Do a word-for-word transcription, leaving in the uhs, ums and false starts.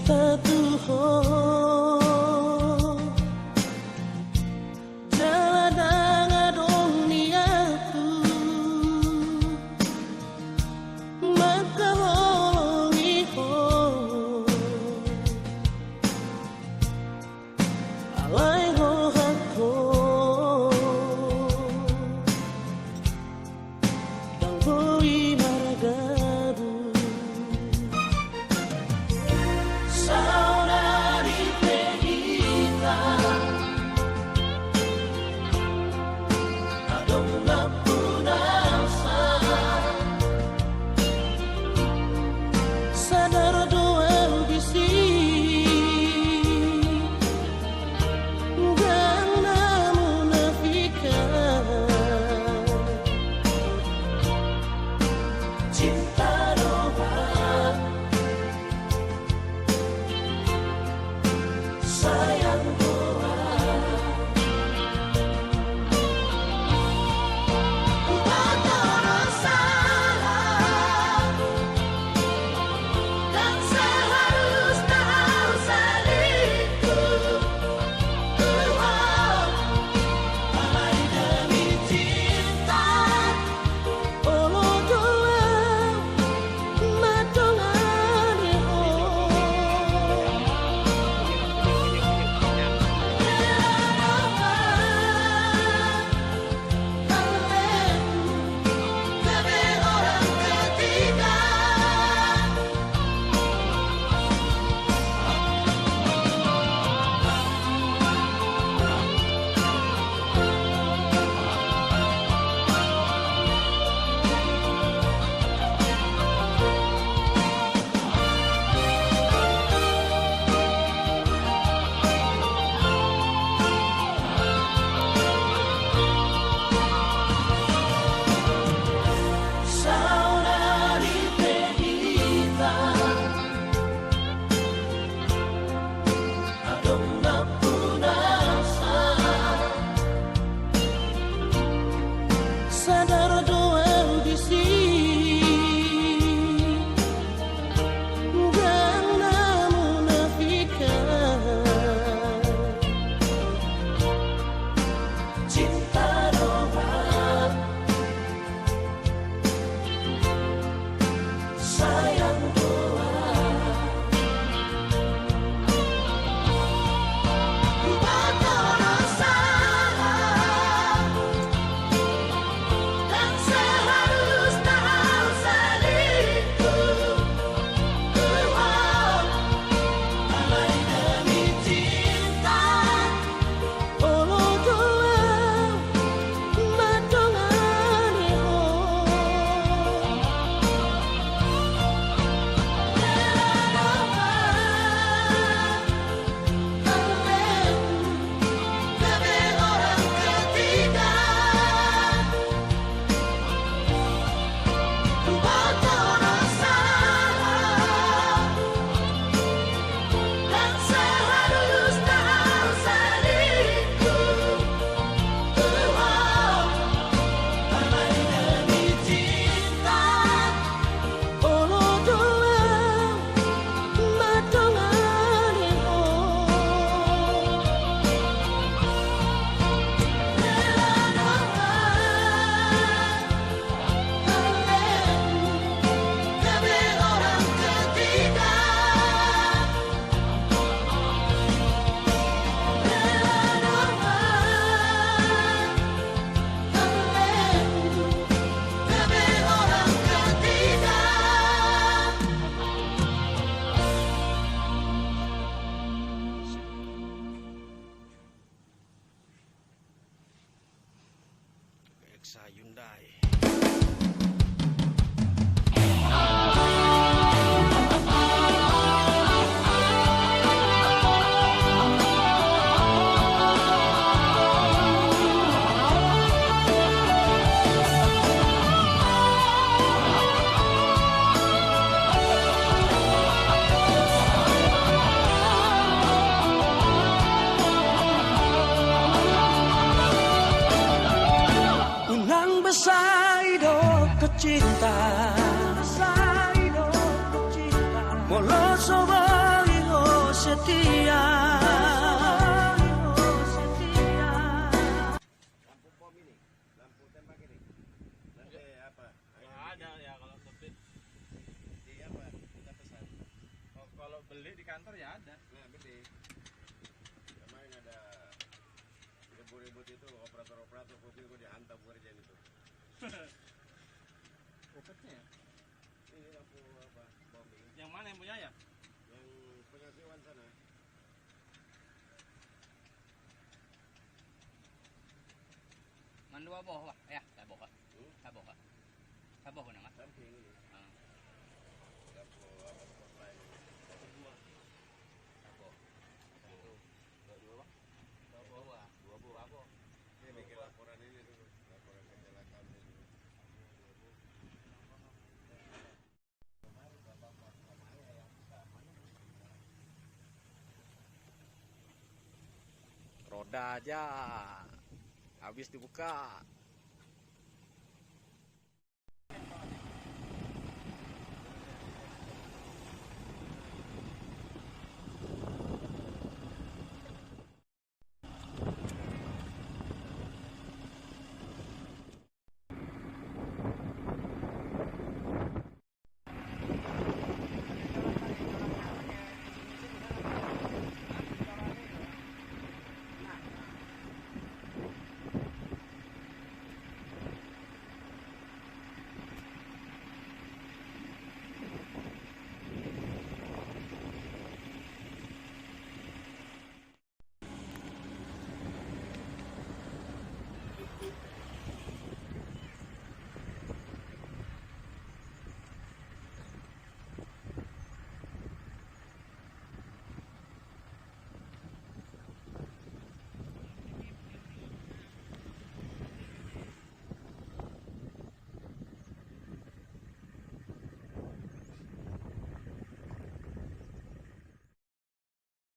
Tatuho, jalan ladang adong niat tu, maka holong iho. Alai ho hak ho, dang bui marga bu. Saudari Pegita, adong lapuna sa. Sadar doa bisi, gana munafikan. Cinta doa, sayang doa. Saudari Pegita, adong lapuna sa. Sadar doa bisi, gana munafikan. Cinta doa, sayang doa. Eksa Hyundai. Unang beusa idok keu cinta. Meulo soe Setia. Lampu bom ini, lampu tembak ini. Nanti apa? Kalau ada ya, kalau kebit. Di apa? Kita pesan. Oh, kalau beli di kantor ya ada. Nah, beli. Kemarin ada ribut-ribut itu, operator-operator mobil kok dihantam kerja itu. Opetnya ya? Ini lampu apa? Bom ini. Yang mana yang punya ya? Yang punya Siwan sana. Man dua boh, wah. Ya, saboh, Kak. Hmm? Saboh, Kak. Saboh keunan, Kak. Samping ini. Ha. Dapur, apa, tempat lain. Dua. Saboh. Satu. Dua, dua, Bang. Dua boh. Dua boh. Dua boh. Dia bikin laporan ini dulu. Laporan kecelakaan ini dulu. Roda aja habis dibuka.